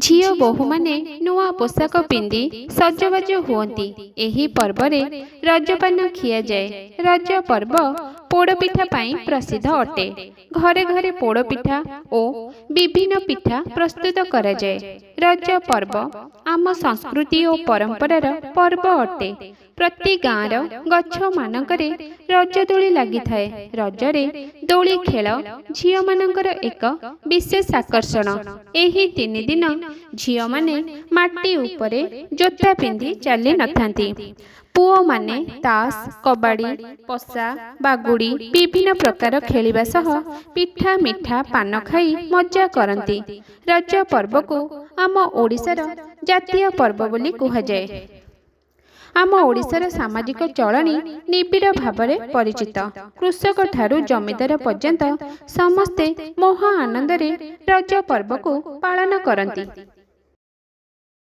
ଝିଅ ବୋହୂମାନେ ନୂଆ ପୋଷାକ ପିନ୍ଧି ସଜବାଜ ହୁଅନ୍ତି। ଏହି ପର୍ବରେ ରଜପାନ ଖିଆଯାଏ। ରଜ ପର୍ବ ପୋଡ଼ପିଠା ପାଇଁ ପ୍ରସିଦ୍ଧ ଅଟେ। ଘରେ ଘରେ ପୋଡ଼ପିଠା ଓ ବିଭିନ୍ନ ପିଠା ପ୍ରସ୍ତୁତ କରାଯାଏ। ରଜ ପର୍ବ ଆମ ସଂସ୍କୃତି ଓ ପରମ୍ପରାର ପର୍ବ ଅଟେ। ପ୍ରତି ଗାଁର ଗଛମାନଙ୍କରେ ରଜ ଦୋଳି ଲାଗିଥାଏ। ରଜରେ ଦୋଳି ଖେଳ ଝିଅମାନଙ୍କର ଏକ ବିଶେଷ ଆକର୍ଷଣ। ଏହି 3 ଦିନ ଝିଅମାନେ ମାଟି ଉପରେ ଜୋତା ପିନ୍ଧି ଚାଲି ନଥାନ୍ତି। ପୁଅମାନେ ତାସ, କବାଡ଼ି, ପଶା, ବାଗୁଡ଼ି ବିଭିନ୍ନ ପ୍ରକାର ଖେଳିବା ସହ ପିଠା, ମିଠା, ପାନ ଖାଇ ମଜା କରନ୍ତି। ରଜ ପର୍ବକୁ ଆମ ଓଡ଼ିଶାର ଜାତୀୟ ପର୍ବ ବୋଲି କୁହାଯାଏ। ଆମ ଓଡ଼ିଶାର ସାମାଜିକ ଚଳଣି ନିବିଡ଼ ଭାବରେ ପରିଚିତ। କୃଷକଠାରୁ ଜମିଦାର ପର୍ଯ୍ୟନ୍ତ ସମସ୍ତେ ମହା ଆନନ୍ଦରେ ରଜ ପର୍ବକୁ ପାଳନ କରନ୍ତି।